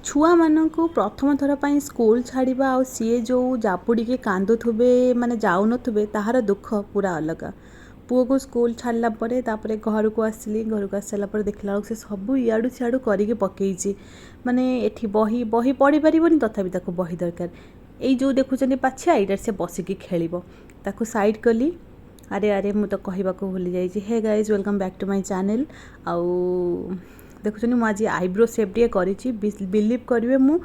ଛୁଆମାନଙ୍କୁ ପ୍ରଥମ ଥର ପାଇଁ ସ୍କୁଲ ଛାଡ଼ିବା ଆଉ ସିଏ ଯେଉଁ ଜାବୁଡ଼ିକି କାନ୍ଦୁଥିବେ, ମାନେ ଯାଉନଥିବେ, ତାହାର ଦୁଃଖ ପୁରା ଅଲଗା। ପୁଅକୁ ସ୍କୁଲ ଛାଡ଼ିଲା ପରେ ତାପରେ ଘରକୁ ଆସିଲି। ଘରକୁ ଆସି ସାରିଲା ପରେ ଦେଖିଲା ବେଳକୁ ସେ ସବୁ ଇଆଡ଼ୁ ସିଆଡ଼ୁ କରିକି ପକେଇଛି। ମାନେ ଏଠି ବହି ବହି ପଢ଼ିପାରିବନି, ତଥାପି ତାକୁ ବହି ଦରକାର। ଏଇ ଯେଉଁ ଦେଖୁଛନ୍ତି ପାଛିଆ, ଏଇଟାରେ ସେ ବସିକି ଖେଳିବ। ତାକୁ ସାଇଡ଼୍ କଲି। ଆରେ ଆରେ, ମୁଁ ତ କହିବାକୁ ଭୁଲି ଯାଇଛି। Hey guys, welcome back to my channel. ଆଉ ଦେଖୁଛନ୍ତି, ମୁଁ ଆଜି ଆଇବ୍ରୋ ସେପ୍ ଟିକେ କରିଛି। ବିଲିଭ୍ କରିବେ, ମୁଁ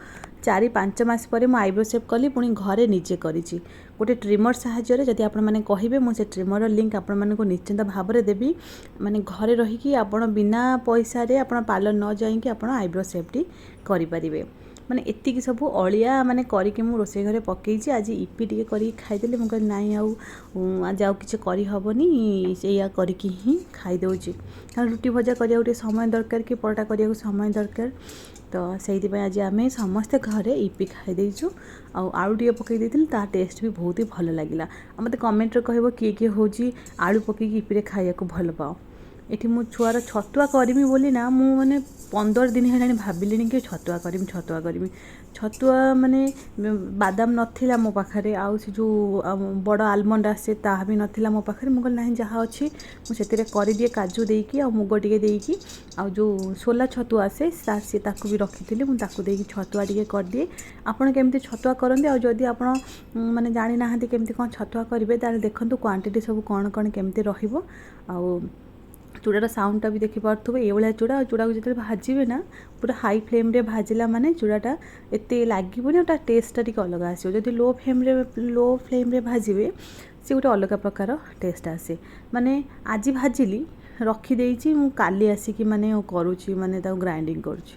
4-5 ମାସ ପରେ ମୁଁ ଆଇବ୍ରୋ ସେପ୍ କଲି, ପୁଣି ଘରେ ନିଜେ କରିଛି ଗୋଟେ ଟ୍ରିମର୍ ସାହାଯ୍ୟରେ। ଯଦି ଆପଣମାନେ କହିବେ, ମୁଁ ସେ ଟ୍ରିମର୍ର ଲିଙ୍କ୍ ଆପଣମାନଙ୍କୁ ନିଶ୍ଚିନ୍ତ ଭାବରେ ଦେବି। ମାନେ ଘରେ ରହିକି ଆପଣ ବିନା ପଇସାରେ, ଆପଣ ପାର୍ଲର ନ ଯାଇକି ଆପଣ ଆଇବ୍ରୋ ସେପ୍ଟି କରିପାରିବେ। ମାନେ ଏତିକି ସବୁ ଅଳିଆ ମାନେ କରିକି ମୁଁ ରୋଷେଇ ଘରେ ପକେଇଛି। ଆଜି ଇପି ଟିକେ କରିକି ଖାଇଦେଲି। ମୁଁ କହିଲି, ନାଇଁ, ଆଉ ଆଜି ଆଉ କିଛି କରିହେବନି, ସେଇଆ କରିକି ହିଁ ଖାଇଦେଉଛି। କାରଣ ରୁଟି ଭଜା କରିବାକୁ ଟିକେ ସମୟ ଦରକାର କି ପରଟା କରିବାକୁ ସମୟ ଦରକାର। ତ ସେଇଥିପାଇଁ ଆଜି ଆମେ ସମସ୍ତେ ଘରେ ଇପି ଖାଇ ଦେଇଛୁ। ଆଉ ଆଳୁ ଟିକେ ପକାଇ ଦେଇଥିଲି, ତା ଟେଷ୍ଟ ବି ବହୁତ ହି ଭଲ ଲାଗିଲା। ଆଉ ମୋତେ କମେଣ୍ଟରେ କହିବ, କିଏ କିଏ ହେଉଛି ଆଳୁ ପକାଇକି ଇପିରେ ଖାଇବାକୁ ଭଲ ପାଅ। ଏଠି ମୁଁ ଛୁଆର ଛତୁଆ କରିମି ବୋଲି ନା, ମୁଁ ମାନେ 15 ଦିନ ହେଲାଣି ଭାବିଲିଣି କି ଛତୁଆ କରିମି, ଛତୁଆ କରିମି, ଛତୁଆ। ମାନେ ବାଦାମ ନଥିଲା ମୋ ପାଖରେ, ଆଉ ସେ ଯେଉଁ ବଡ଼ ଆଲମଣ୍ଡ ଆସେ, ତାହା ବି ନଥିଲା ମୋ ପାଖରେ। ମୁଁ କହିଲି, ନାହିଁ, ଯାହା ଅଛି ମୁଁ ସେଥିରେ କରିଦିଏ, କାଜୁ ଦେଇକି ଆଉ ମୁଗ ଟିକେ ଦେଇକି। ଆଉ ଯେଉଁ ସୋଲା ଛତୁଆ ଆସେ, ସେ ତାକୁ ବି ରଖିଥିଲି, ମୁଁ ତାକୁ ଦେଇକି ଛତୁଆ ଟିକେ କରିଦିଏ। ଆପଣ କେମିତି ଛତୁଆ କରନ୍ତି? ଆଉ ଯଦି ଆପଣ ମାନେ ଜାଣିନାହାନ୍ତି କେମିତି କ'ଣ ଛତୁଆ କରିବେ, ତାହେଲେ ଦେଖନ୍ତୁ କ୍ୱାଣ୍ଟିଟି ସବୁ କ'ଣ କ'ଣ କେମିତି ରହିବ। ଆଉ ଚୁଡ଼ାର ସାଉଣ୍ଡଟା ବି ଦେଖିପାରୁଥିବେ, ଏଇଭଳିଆ ଚୁଡ଼ା। ଆଉ ଚୁଡ଼ାକୁ ଯେତେବେଳେ ଭାଜିବେ ନା, ପୁରା ହାଇ ଫ୍ଲେମ୍ରେ ଭାଜିଲା ମାନେ ଚୁଡ଼ାଟା ଏତେ ଲାଗିବନି ଆଉ ତା ଟେଷ୍ଟଟା ଟିକେ ଅଲଗା ଆସିବ। ଯଦି ଲୋ ଫ୍ଲେମ୍ରେ ଭାଜିବେ, ସେ ଗୋଟେ ଅଲଗା ପ୍ରକାର ଟେଷ୍ଟ ଆସେ। ମାନେ ଆଜି ଭାଜିଲି, ରଖିଦେଇଛି, ମୁଁ କାଲି ଆସିକି ମାନେ କରୁଛି, ମାନେ ତାକୁ ଗ୍ରାଇଣ୍ଡିଙ୍ଗ କରୁଛି।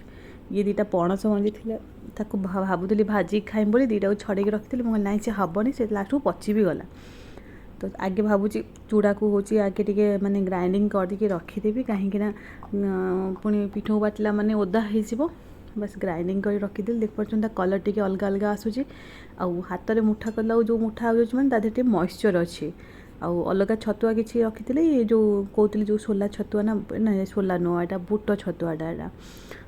ଇଏ ଦୁଇଟା ପଣସ ମଞ୍ଜି ଥିଲା, ତାକୁ ଭାବୁଥିଲି ଭାଜିକି ଖାଇମି ବୋଲି, ଦୁଇଟାକୁ ଛଡ଼େଇକି ରଖିଥିଲି। ମୁଁ କହିଲି, ନାଇଁ, ସେ ହେବନି, ସେ ଲାଷ୍ଟକୁ ପଚି ବି ଗଲା। ତ ଆଗେ ଭାବୁଛି ଚୁଡ଼ାକୁ ହେଉଛି ଆଗେ ଟିକେ ମାନେ ଗ୍ରାଇଣ୍ଡିଙ୍ଗ କରିକି ରଖିଦେବି, କାହିଁକିନା ପୁଣି ପିଠଉ ବାଟିଲା ମାନେ ଓଦା ହେଇଯିବ। ବାସ୍, ଗ୍ରାଇଣ୍ଡିଙ୍ଗ କରି ରଖିଦେଲି। ଦେଖିପାରୁଛନ୍ତି, ତା କଲର୍ ଟିକେ ଅଲଗା ଅଲଗା ଆସୁଛି। ଆଉ ହାତରେ ମୁଠା କଲା, ଯେଉଁ ମୁଠା ଆସୁଛି, ମାନେ ତା ଦେହରେ ଟିକେ ମଏଶ୍ଚର୍ ଅଛି। ଆଉ ଅଲଗା ଛତୁଆ କିଛି ରଖିଥିଲି, ଯେଉଁ କହୁଥିଲି, ଯେଉଁ ସୋଲା ଛତୁଆ ନା, ସୋଲା ନୁହଁ, ଏଇଟା ବୁଟ ଛତୁଆଟା ଏଇଟା।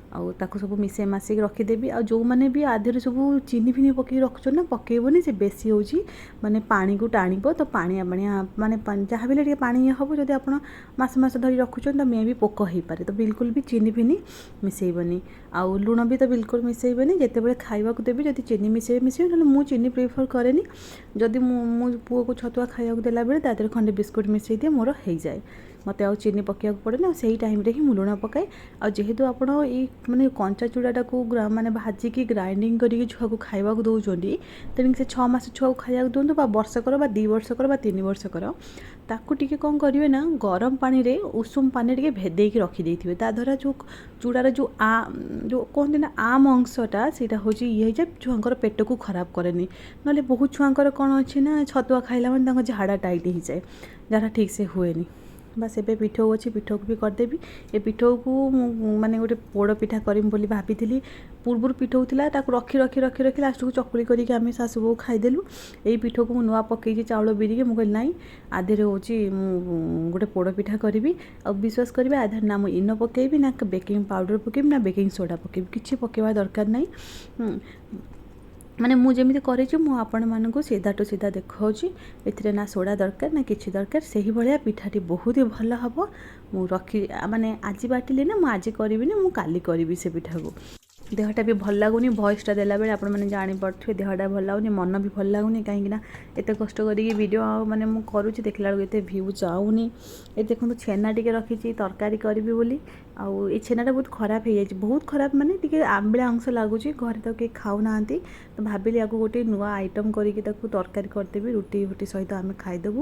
ଆଉ ତାକୁ ସବୁ ମିଶାଇ ମାସିକି ରଖିଦେବି। ଆଉ ଯେଉଁମାନେ ବି ଆ ଦେହରେ ସବୁ ଚିନି ଫିନି ପକାଇକି ରଖୁଛନ୍ତି ନା, ପକାଇବନି। ସେ ବେଶୀ ହେଉଛି ମାନେ ପାଣିକୁ ଟାଣିବ, ତ ପାଣିଆ ପାଣିଆ, ମାନେ ଯାହା ବି ହେଲେ ଟିକେ ପାଣି ଇଏ ହେବ। ଯଦି ଆପଣ ମାସ ମାସ ଧରି ରଖୁଛନ୍ତି, ତ ମେ ବି ପୋକ ହେଇପାରେ। ତ ବିଲକୁଲ ବି ଚିନି ଫିନି ମିଶାଇବନି, ଆଉ ଲୁଣ ବି ତ ବିଲକୁଲ ମିଶାଇବେନି। ଯେତେବେଳେ ଖାଇବାକୁ ଦେବେ, ଯଦି ଚିନି ମିଶାଇବେ ମିଶାଇବେ, ନହେଲେ ମୁଁ ଚିନି ପ୍ରିଫର୍ କରେନି। ଯଦି ମୁଁ ପୁଅକୁ ଛତୁଆ ଖାଇବାକୁ ଦେଲାବେଳେ ତା ଦେହରେ ଖଣ୍ଡେ ବିସ୍କୁଟ୍ ମିଶାଇ ଦିଏ, ମୋର ହେଇଯାଏ। ମୋତେ ଆଉ ଚିନି ପକାଇବାକୁ ପଡ଼େନି। ଆଉ ସେଇ ଟାଇମ୍ରେ ହିଁ ମୁଁ ଲୁଣ ପକାଏ। ଆଉ ଯେହେତୁ ଆପଣ ଏଇ ମାନେ କଞ୍ଚା ଚୁଡ଼ାଟାକୁ ମାନେ ଭାଜିକି ଗ୍ରାଇଣ୍ଡିଙ୍ଗ କରିକି ଛୁଆକୁ ଖାଇବାକୁ ଦେଉଛନ୍ତି, ତେଣିକି ସେ 6 ମାସ ଛୁଆକୁ ଖାଇବାକୁ ଦିଅନ୍ତୁ ବା ବର୍ଷକର ବା 2 ବର୍ଷକର ବା 3 ବର୍ଷକର, ତାକୁ ଟିକେ କ'ଣ କରିବେ ନା, ଗରମ ପାଣିରେ, ଉଷୁମ ପାଣିରେ ଟିକେ ଭେଦେଇକି ରଖିଦେଇଥିବେ। ତା ଦ୍ୱାରା ଯେଉଁ ଚୁଡ଼ାର ଯେଉଁ ଯେଉଁ କୁହନ୍ତି ନା ଆମ୍ ଅଂଶଟା, ସେଇଟା ହେଉଛି ଇଏ ହେଇଯାଏ, ଛୁଆଙ୍କର ପେଟକୁ ଖରାପ କରେନି। ନହେଲେ ବହୁତ ଛୁଆଙ୍କର କ'ଣ ଅଛି ନା, ଛତୁଆ ଖାଇଲା ମାନେ ତାଙ୍କ ଝାଡ଼ା ଟାଇଟ୍ ହେଇଯାଏ, ଝାଡ଼ା ଠିକ୍ସେ ହୁଏନି। ବାସ୍, ଏବେ ପିଠଉ ଅଛି, ପିଠଉକୁ ବି କରିଦେବି। ଏ ପିଠଉକୁ ମୁଁ ମାନେ ଗୋଟେ ପୋଡ଼ ପିଠା କରିମି ବୋଲି ଭାବିଥିଲି। ପୂର୍ବରୁ ପିଠଉ ଥିଲା, ତାକୁ ରଖି ରଖି ରଖି ରଖି ଲାଷ୍ଟକୁ ଚକୁଳି କରିକି ଆମେ ଶାଶୁ ବୋହୂ ଖାଇଦେଲୁ। ଏଇ ପିଠଉକୁ ମୁଁ ନୂଆ ପକେଇଛି ଚାଉଳ ବିରିକି। ମୁଁ କହିଲି, ନାଇଁ, ଆ ଦେହରେ ହେଉଛି ମୁଁ ଗୋଟେ ପୋଡ଼ ପିଠା କରିବି। ଆଉ ବିଶ୍ୱାସ କରିବେ, ଆ ଦେହରେ ନା ମୁଁ ଇନୋ ପକେଇବି, ନା ବେକିଂ ପାଉଡ଼ର ପକେଇବି, ନା ବେକିଂ ସୋଡ଼ା ପକେଇବି, କିଛି ପକେଇବା ଦରକାର ନାହିଁ। ମାନେ ମୁଁ ଯେମିତି କରିଛି, ମୁଁ ଆପଣମାନଙ୍କୁ ସିଧା ଟୁ ସିଧା ଦେଖାଉଛି। ଏଥିରେ ନା ସୋଡ଼ା ଦରକାର, ନା କିଛି ଦରକାର। ସେହିଭଳିଆ ପିଠାଟି ବହୁତ ହି ଭଲ ହେବ। ମୁଁ ରଖି ମାନେ ଆଜି ବାଟିଲି ନା, ମୁଁ ଆଜି କରିବିନି, ମୁଁ କାଲି କରିବି ସେ ପିଠାକୁ। ଦେହଟା ବି ଭଲ ଲାଗୁନି। ଭଏସ୍ଟା ଦେଲାବେଳେ ଆପଣମାନେ ଜାଣିପାରୁଥିବେ, ଦେହଟା ଭଲ ଲାଗୁନି, ମନ ବି ଭଲ ଲାଗୁନି, କାହିଁକିନା ଏତେ କଷ୍ଟ କରିକି ଭିଡ଼ିଓ ମାନେ ମୁଁ କରୁଛି, ଦେଖିଲା ବେଳକୁ ଏତେ ଭ୍ୟୁ ଯାଉନି। ଏ ଦେଖନ୍ତୁ, ଛେନା ଟିକେ ରଖିଛି ତରକାରୀ କରିବି ବୋଲି। ଆଉ ଏ ଛେନାଟା ବହୁତ ଖରାପ ହେଇଯାଇଛି, ବହୁତ ଖରାପ, ମାନେ ଟିକେ ଆମ୍ବିଳା ଅଂଶ ଲାଗୁଛି। ଘରେ ତ କେହି ଖାଉନାହାନ୍ତି, ତ ଭାବିଲି ଆକୁ ଗୋଟେ ନୂଆ ଆଇଟମ୍ କରିକି ତାକୁ ତରକାରୀ କରିଦେବି, ରୁଟି ଫୁଟି ସହିତ ଆମେ ଖାଇଦେବୁ।